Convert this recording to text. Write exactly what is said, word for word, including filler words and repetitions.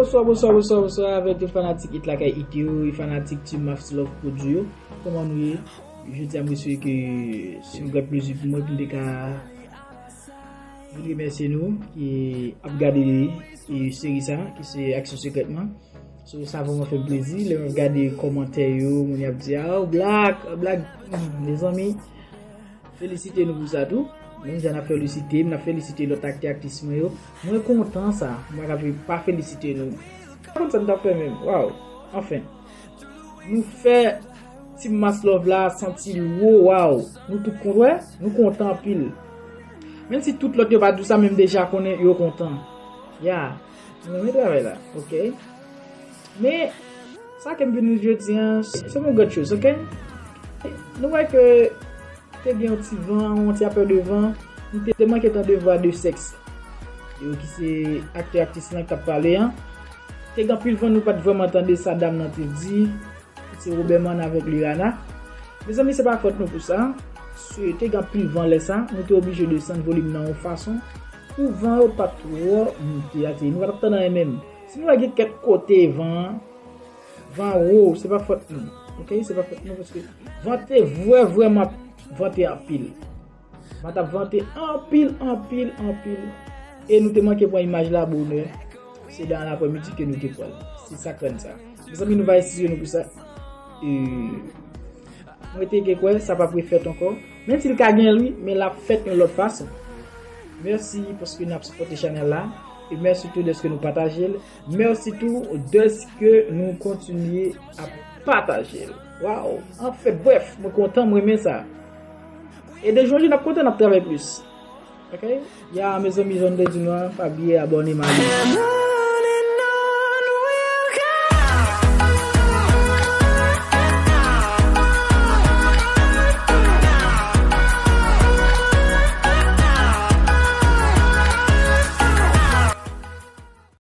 Bonswa, bonswa, bonswa, bonswa avèk tout fanatik It Lakay It yo, e fanatik Team Max Love Produit yo. Kòman nou ye? Jodi a, mwen swete ke se yon gran plezi pou mwen pou m te ka vin remèsye nou ki ap gade e seri sa, ki se Aksyon Sekrètman. So, sa vrèman fè m plezi. Lè m ap gade kòmantè yo, moun y ap di, "Ah, Black, Black." Hmm, mezanmi, felisite nou pou sa tou. Menm jan n ap felisite m, n ap felisite lòt aktè, aktris mwen yo. Mwen kontan sa. Mwen pa ka pa felisite nou. Pa konn sa m t ap fè menm. Waw. Anfen. Nou fè Team Max Love la santi l wo, waw. Nou tout konn, wè, nou kontan anpil. Menm si tout lòt yo pa di w sa, men m deja konnen yo kontan. Ya. Nou renmen travay la, oke? Men, sa ke m vin di jodi a, se yon grann choz, oke? Nou wè ke te gen yon ti van, yon ti apè de van, nou te manke tande vwa de sèks. Yo ki se aktè, aktris lan k t ap pale an. Te gen anpil van, nou pa t vrèman tande sa dam nan te di. Se Roberman avèk Lirana. Mezanmi, se pa fòt nou pou sa. Se te gen anpil van lè sa, nou te oblije desann volim nan yon fason pou van yo pa t twò moute ateri. Nou pa t ap tande anyen menm. Si nou wè gen kèk kote van an, van wo, se pa fòt nou. Oke? Se pa fòt nou paske van te vrè, vrèman vante anpil. Van t ap vante anpil, anpil, anpil. E nou te manke pran imaj la bonè. Se dan laprèmidi ke nou te pran l. Se sa k rann sa. Mezanmi, nou va eskize nou pou sa. E mwen te gen kwè sa p ap refèt ankò. Menm si l ka gen l, wi, men l ap fèt yon lòt fason. Mèsi paske n ap sipòte chanèl la. E mèsi tou dèske nou pataje l. Mèsi tou dèske nou kontinye ap pataje l. Waw! Anfen, brèf, mwen kontan, mwen renmen sa. E de jou an jou, n ap kontan, n ap travay plis. Oke? Ya, mezanmi, jan m te di nou an, pa bliye abòne, mami.